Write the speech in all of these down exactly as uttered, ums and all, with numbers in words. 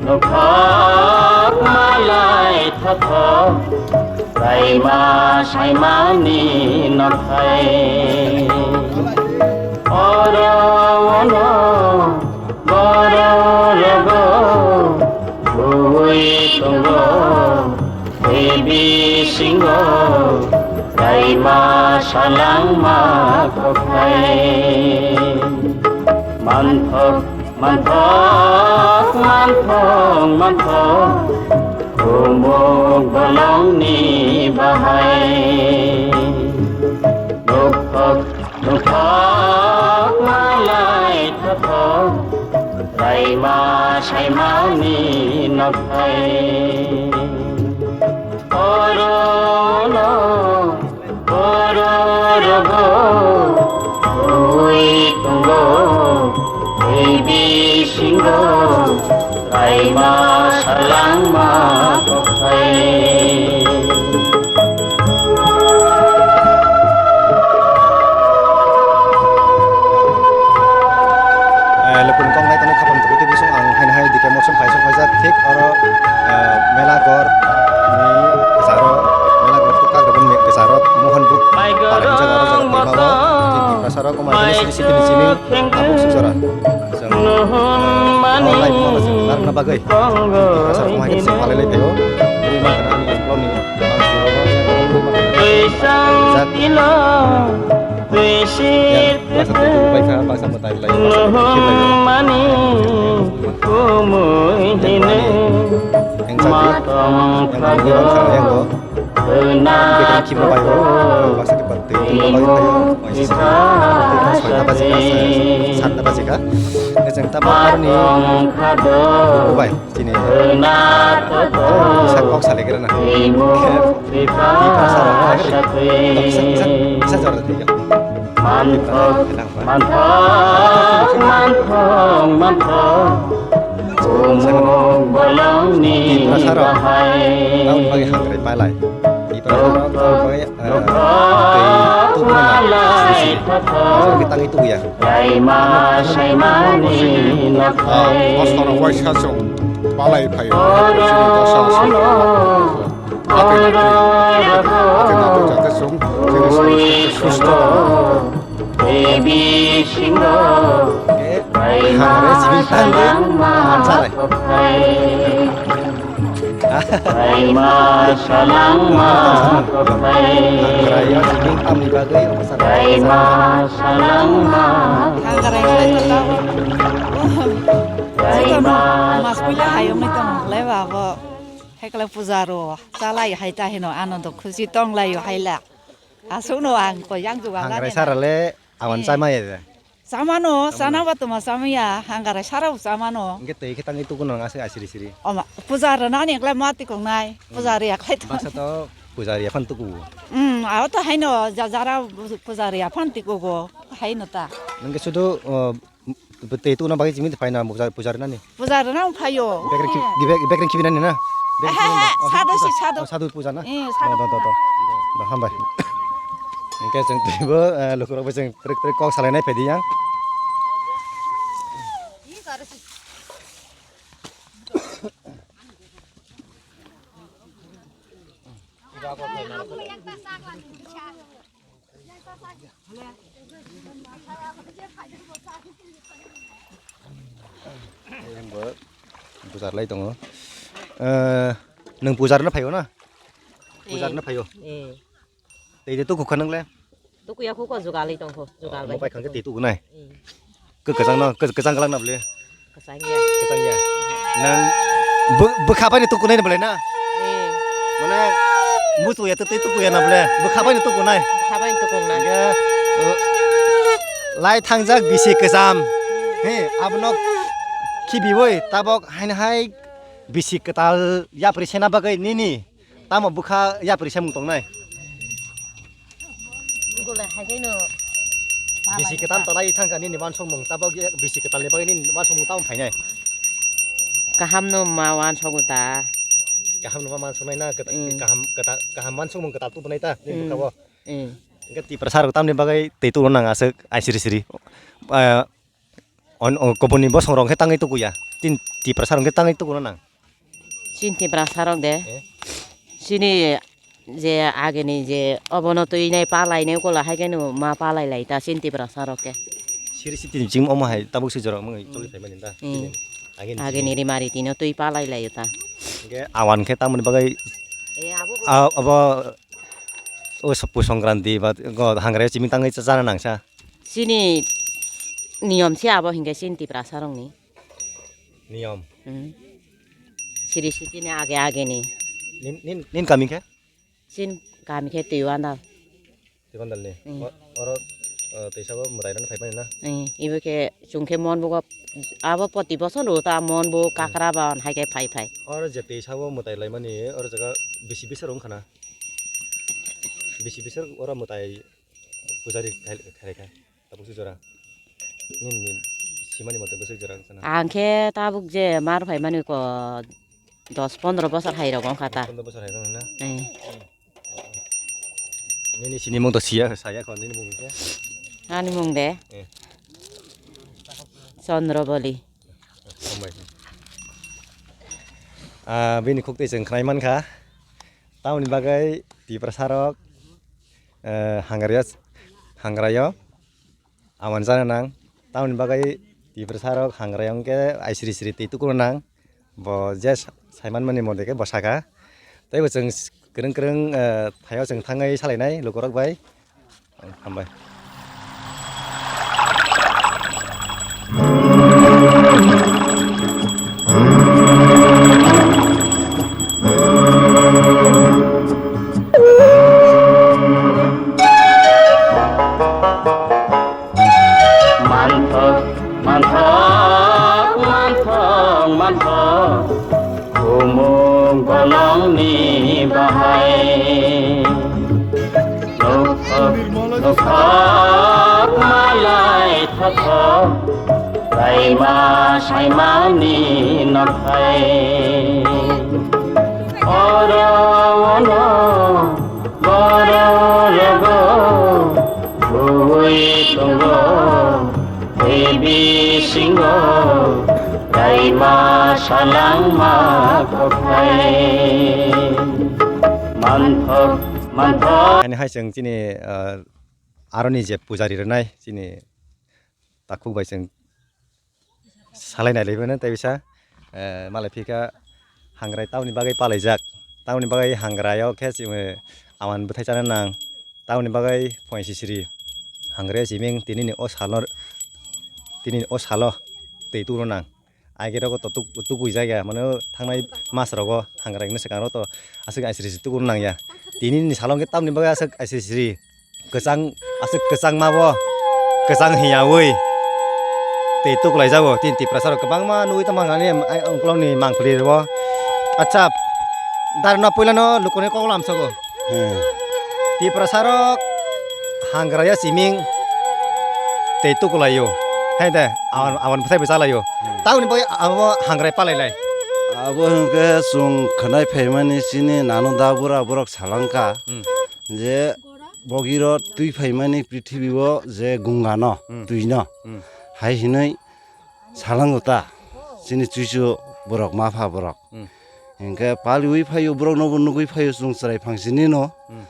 Nokhok malai thothok, raima saimani nokhai. Oro ono borok rogo, bui tongo, tei bisingo, raima salangma kokhai. Manthok Manthok, manthok, manthok, kumuk bolongni bahai. Nokhok, nokhok, malai thothok, raima saimani nokhai. Orono Bororogo ui tongo, tei bisingo kaima salangma kokhai. Eh, lukuni kok nai tongo khapang twi twi bising ang haino hai dike mosom phaisok phaijak thik oro, eh, mela gor ni kwcharo, mela gor tu kakrabon ni kwcharo mohon buk para hinjak oro jaga twima o thik Tiprasa rok omo hai sini sini sini tabuk sujara. Chwng, eh, o lai phano chwng narwkna bagwi Tiprasa rok omo hai khe chwng palai lai phaio. Ui mankha ani ukolni mansirok. Rijak. Ya, baksa twi twi bai kha, baksa mwtai lai, baksa twi twi lai. Mani kumui hini. Yang sadi, yang mani yang kha, yang go. Bekan khibna bai go. Baksa khe bat twi twi bai kha. Sat ta baji kha, sat ta baji kha. Nge jeng ta ba arni. Bai. Chini. Sa kok sale kira na. Di pasar na kiri. Bisa, bisa, bisa jor di ya. Manthok, manthok, manthok, manthok. Umuk bolongni bahai. Taun bagi hangre palai. Di pasar na bagi. Tei tubuna sisi. Asal kita itu ya. Raima saimani nokhai. Kosoro waisa chwng palai phaio. Chini dosa aswk. Ate na twi, ate na twi jate chwng chini soro sustho. Hamre sibin tangwi mansalai. Raima salangma kokhai. Raima salangma. Hangrai salai kota. Raima. Mas pila hayung ni tong lai ba bo. Hekla puja ro. Salai hai ta hino ano do khusi tong lai yo hai la. Aswkno ang ko yang jugal. Hangrai sara le awan chamaya de. Chamano, chana ba tuma chamaya, hangrai sara bo chamano. Hingke tei khe tangwi tukuno ang aswk asiri siri. Oma, puja rwnani khlai ma tikong nai, puja riya khlai tong. Baksa to puja riya phan tuku. Hmm, aw to haino ja jara puja riya phan tikugo, haino ta. Hingke sudu, uh, tei tukuna bagwi chimi phaina puja, puja rwnani. Puja rwna phaio. Bekreng ki-, gibe-, bekreng kibinani na? Bekreng kibinani. Sadu si, sadu. Oh, sadu puja na? Eh, sadu puja. Do, do, do, do. Do, hambai. Hingke chwng twibo, eh, lukurokbo chwng twrwk twrwk kok salainai phaidi yang. Yang bo pujar lai tongo. Eh, nwng pujar no phaio na? Pujar no phaio. Eh. Tei de tuku kha nang le? Tuku ya khuko jugal lai tong kho, jugal bai. Mo pai khang ke tei tuku nai. Eh. Kwchang no, kwchang kwchang kwlang na bole. Kwchang ya. Kwchang ya. Nang bwkha bai ni tuku nai na bole na? Eh. Mane musu ya tei tuku ya na bole. Bwkha bai ni tuku nai. Bwkha bai ni tuku nai. Lai thangjak bisi kwcham. He, abno khibi oi tabok hain hai bisi kwtal yapri sena bagwi nini. Tamo bwkha yapri samung tongnai. Gula hai khe no. Bisi kwtal tolai thangkha nini wansukmung, tabok bisi kwtal ni bagwi nini wansukmung tamo phainai. Kaham no ma wansukgo ta. Kaham no ma wansuknai na, kaham, kaham wansukmung kwtal tubunai ta nini bwkha o. Hingke Tiprasa rok tamni bagwi tei tulo nang aswk ai siri siri. On, o, kubuni bosong rok khe tangwi tukuya. Tin Tiprasa rok khe tangwi tukuno nang. Chini Tiprasa rok de. Eh? Chini je agini je obono twi nai palai nai ukola hai khe no ma palai lai ta chini Tiprasa rok khe. Siri siti jim omo hai tabuk si jorok mung choli phai mani da. Hmm. Agini agini rimari tino twi palai lai ta. Hingke awan khe tamoni bagwi. Eh, abo bo. A-, abo o Sophu Songkranti ba go hangre chiming tangwi cha-, chana nangsa. Chini niyom se abo hingke chini Tiprasa rokni. Niyom. Hmm. Siri sitini age age ni. Nin, nin, nin kami khe? Chin kami khe Twiwandal. Twiwandal ni? Hmm. O-, oro, eh, teisa bo mwtai rano phai mani na? Hmm. Ibo khe chwng khe mon bo abo poti bosor ro ta mon bo kakra ba hai khe phai phai. Oro je teisa bo mwtai lai mani oro jaga bisi bisi rong khana? Bisi bisi oro mwtai pujari khai, khai kha? Tabuk si jora. Nini simani mote bwswk jora wngkha na? Ang khe tabuk je mar phai mani ko dos pondro bosor hai rok wngkha ta. Pondro bosor hai rok na? Eh. Nini sini mung to siya, saya ko nini mung khe? Ani mung de? Eh. Chandra Bali. Hambai. Ah, bini khuk twi chwng khnai mankha. Tamoni bagwi Tiprasa rok, eh, hangraya, hangrayo. Awan chana nang. Tamoni bagwi Tiprasa rok hangrayong khe ai siri siri twi tukuna nang. Bo je sa-, saiman mani mote khe bo sakha. Tei bo chwng s-, kwrwng kwrwng, eh, thaio chwng thangwi salainai lukurok bai. Hambai. Manthok, manthok, manthok, manthok, khumuk bolongni bahai. Nokthok, nokthok, malai thothok, saima, saimani nokhai. Oro, ono, Borok rogo bui tongo, tei bisingo kaima salangma kophai. Manthok, manthok. Ani hai chwng chini, ah, aroni je pujari rwnai chini takhuk bai chwng salai nai laimano tei bisa, eh, malai phika hangrai tamoni bagwi palaijak, tamoni bagwi hangrai o khe chini awan bwthai chana nang, tamoni bagwi phoiang sisiri hangrai o chiming tinini o salo, tinini o salo twi tubuna nang. Age rogo to tuk-, tukui jaiga mano thangnai mas rogo hangrai no swkang rogo to aswk aisiri si tubuna nangya. Tinini salo hwnkhe tamoni bagwi aswk aisiri siri. Kwchang, aswk kwchangma bo, kwchang hiyaui tei tuklai jago. Tini Tiprasa rok kwbangma nugui tongma nani, ai, ungkulukni mangpili rwo. Acha, darno puilano lukuni kok lamsogo. Hmm. Tiprasa rok hangraya siming tei tuklaio. Hai de, awan, awan bwthai bwchalaio. Hmm. Tamoni bagwi abo hangrai palailai. Abo hwnkhe chwng khwnai phaimani chini nano da bura borok salangkha. Hmm. Je bogiro twi phaimani prithibi o je gungano, hmm, twino, hmm, hai hinui salango ta chini chuichu borok, mapha borok. Hmm. Hinkhe paliui phaio, borokno bo nugui phaio chwng chwrai phangsinino. Hmm.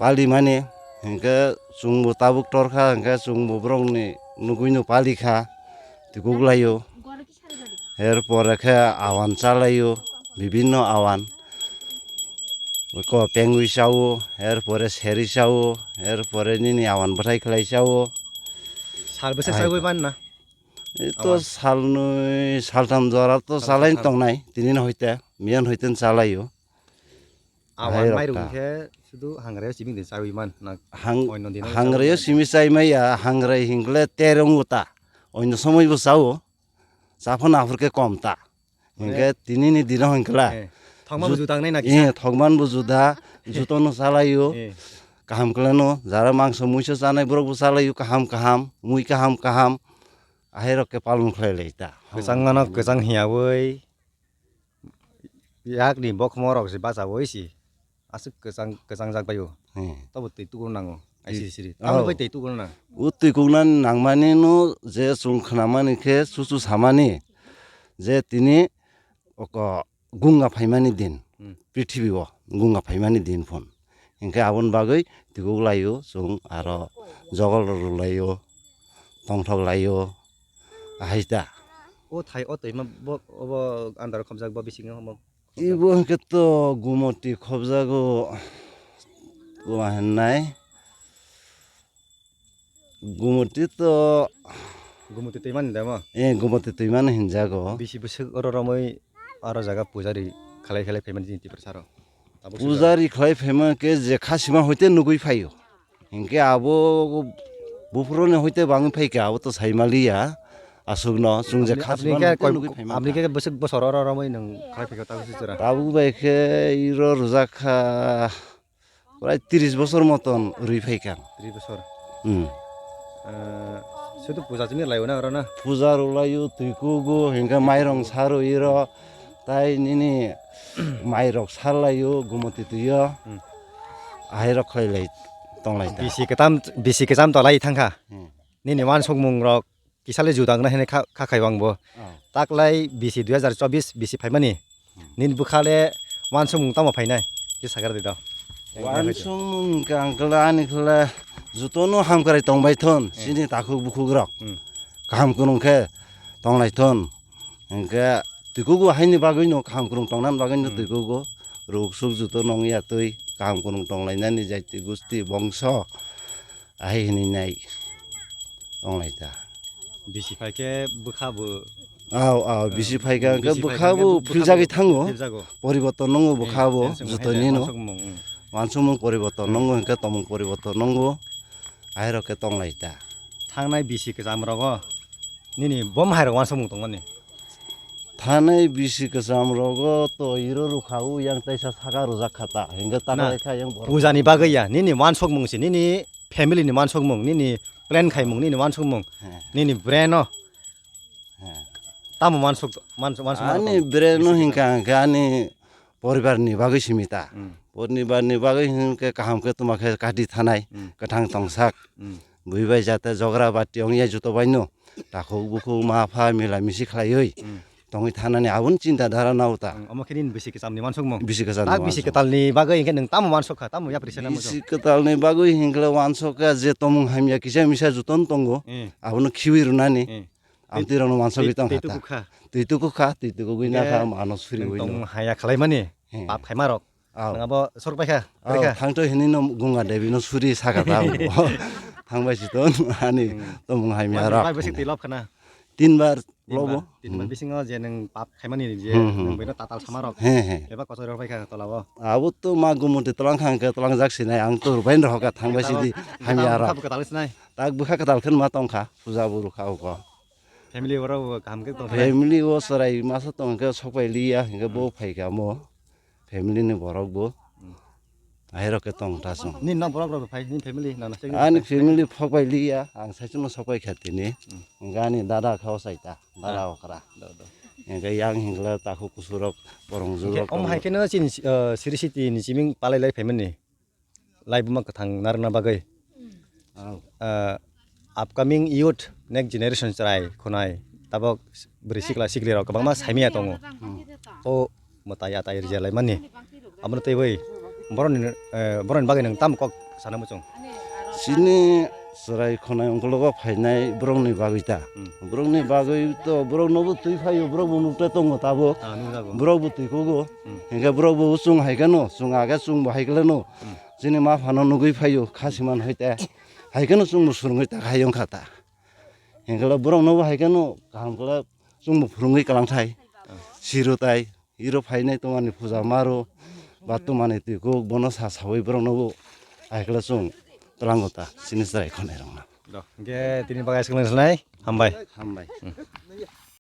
Palimani hinkhe chwngbo tabuk torkha, hinkhe chwngbo borokni nuguino palikha, tikuklaio. Er pore khe awan chalaio, bibinno awan. Ko pengwi chao, er pore seri chao, er pore nini awan bwthai khlai chao. Sal bwswk chaiwi man na? Ito awan salnwi, saltham jora to chalaini tongnai, tinin hoite, miyan hoite chalaio. Awan hai rok mairung ta. Khe sudu hangrai o simi de chawi man na. Hang-, oino dino hangrai o chawi simi chai maya, hangrai hingle terong uta. Oino somoi bo chao. Chaphano aphur khe kom ta. Mane hinkhe tinini dino hinkla. Eh, thokma jut-, buju tangnai na kisa? Eh, thokman buju da, jutono chalaio. Eh. Kaham khleno, jara mangso muiso chanai borok bo chalaio kaham kaham, mui kaham kaham. Ahai rok khe palon khlai lai ta. Kwchang mano kwchang hiyawi. Yakni bokhmo rok se bachawi si. Aswk kwchang, kwchangjak bai o. Hmm. Tobo twi tukur nango. Ai siri siri. Oh. Tamo bai tei tugo na. O twi kuknani nangmani no je chwng khnamani khe chuchu samani je tini oko gunga phaimani din. Hmm. Prithibi o gunga phaimani din phun. Hinkhe aboni bagwi twi kuk laio chwng aro jogol rw laio, tongthok laio, ahai ta. O thai o twi ma bo obo andar khobjak bo bisingo omo. Ibo hwnkhe to Gumoti khobjago, buma hwnnai. Gumoti to Gumoti twimani da mo? Eh, Gumoti twimani hinjago. Bisi bwswk oro romwi aro jaga pujari khalai khalai phaimani chini Tiprasaro. Tabuk sujak. Pujari khlai phaima khe je khasima hoite nugui phaio. Hinkhe abo buphuruni hoite bangwi phaikha, abo to saimaliya aswkno, chwng je khasima hoite nugui phaima. Aboni khe bwswk bosor oro romwi nwng khlai phaikha tabuk sujak. Tabuk bai khe iro rwjak kha prai tris bosor moton rwi phaikha. Tris bosor? Hmm. Eh, sudu puja chimi laio na oro na? Puja rw laio, twi kugo, hinkhe mairong sa rw iro, tai nini mairok sa laio, Gumoti twio. Hmm. Ahai rok khlai lai tong lai ta. Bisi kwtam, bisi kwcham to lai thangkha. Hmm. Nini wansukmung rok kisale juda wngna hene kha, kha khai wang bo. Oh. Taklai bisi dui hazar chobis bisi phaimani. Hmm. Nini bwkha le wansukmung tamo phainai? Kisa sakar di do. Wansukmung hwnkhe ang khe ani khe jotono hamkrai tongbai thon, eh, chini takhuk bukhuk rok. Hmm. Kaham kunung khe tonglai thon. Hwnkhe twi kugo haini bagwi no kaham kunung tongnani bagwi no, hmm, twi kugo. Ruk suk joto nongya twi kaham kunung tonglainani jaiti gusti bongso. Ahai hinwi nai tonglai ta. Bisi phai khe bwkha bo. Aw, aw, ah, bisi phai khe, bisi phai khe bwkha bo philjagwi thango. Philjago. Poriborton nongo bwkha bo, eh, joto nino. Wansukmung, hmm. Wansukmung poriborton nongo, hwnkhe tongmung poriborton nongo. Ahai rok khe tonglai ta. Thangnai bisi kwcham rogo nini bo hai rok wansukmung tongmani? Thanai bisi kwcham rogo to iro rwkha o yang taisa saka rwjak kha ta, hingke ta na, khlai kha yang borok. Pujani bagwi ya, nini wansukmung se, nini family ni wansukmung, nini plan khaimung, nini wansukmung, he, nini brain o. He. Tamo wansuk, wansuk, wansuk. Ani brain o hingka hingke ani poribar ni bagwi simi ta. Hmm. Poribar ni bagwi hingke kaham khe tuma khe kati thanai, hmm, kwthang tongsak. Hmm. Bui bai jate jogra bati ongya joto bai no. Takhuk bukhuk ma pha mila misi khlaiwi, hmm, tongwi thanani aboni chinta dhara nao ta. Hmm, omo khe nini bisi kwchamni wansukmung. Bisi kwchamni wansukmung. Tak bisi kwtalni bagwi hinkhe nwng tamo wansuk kha, tamo yapri se nang muchung? Bisi kwtalni bagwi hinkhe wansuk kha je tomung hamya kisa misa jotono tongo, hmm, abono khiwi rwnani. Hmm. Amtwi rokno wansugwi tong kha ta. Twi tuku kha. Twi tuku kha, twi tukugwi na kha, mano suriwi no. Tong haya khlaimani, hmm, pap khaima rok. Aw. Nang abo sor paikha, aw, paikha. Thangto hinwi no Gunga Devi no suri saka ta abo. Thangbai si ton ani, hmm, tomung hamya rok. Bai bwswk twi lob khana? Tin bar lobo. Tin bar, hmm, bisingo je nwng pap khaimani je, hmm, hmm, nwng bino tatal sama rok. He, he. Eba kochori rok paikha tola o. Abo to ma Gumoti tolang khang khe tolang jak sinai, ang to rubain rohoka thangbai si di hamya rok. Bwkha kwtal sinai. Tak bwkha kwtal khe ma tongkha, puja buru kha uko. Family borok bo kaham khe tong. Family o chwrai masa tong khe sokpai liya, hingke bo, hmm, phaikha mo. Family ni borok bo. Hmm. Ahai rok khe tong ta chwng. Nini nok borok rok phai, nini family nana se. Ani family phokbai liya, ang sai chwngno sokpai kha tini. Hmm. Hingke ani dada kha o chai ta, dada, ah, okra. Do, do. Hingke yang hingla takhuk kusurok, borong jurok. Hingke om hai khe no chini, eh, Sri City ni chiming palai lai phaimani. Laibuma kwthang narwkna bagwi. Aw. Ah, upcoming youth, next generation chwrai khwnai tabok bwrwi sikla sikli rok kwbangma saimanya tongo. Hmm. O mwtai atai rwjalaimani. Abono twiwi borokni, eh, borokni bagwi nwng tamo kok sana muchung? Chini chwrai khwnai ungkologo phainai borokni bagwi ta. Hmm. Borokni bagwi to boroknobo twi phaio, borokbo nukte tongo tabok. Ah, nukjago. Borokbo twi kugo. Hmm. Hinkhe borokbo chwng hai kheno, chwng age chwngbo hai kheno. Hmm. Chini ma phano nugwi phaio, khasiman hoite. Hai kheno chwngbo swrwngwi ta hai wngkha ta. Hinkhe borokno bo hai kheno kaham khe chwngbo phwrwngwi kwlangthai. Ah. Siro tai, iro phainai tongmani puja maro, ba tongmani twi kuk, bono sa sawi borokno bo hai khe chwng twlango ta, chini chwrai khwnairokno. Do, hinkhe tini bagwi swkang nai, hambai. Hambai. Hmm.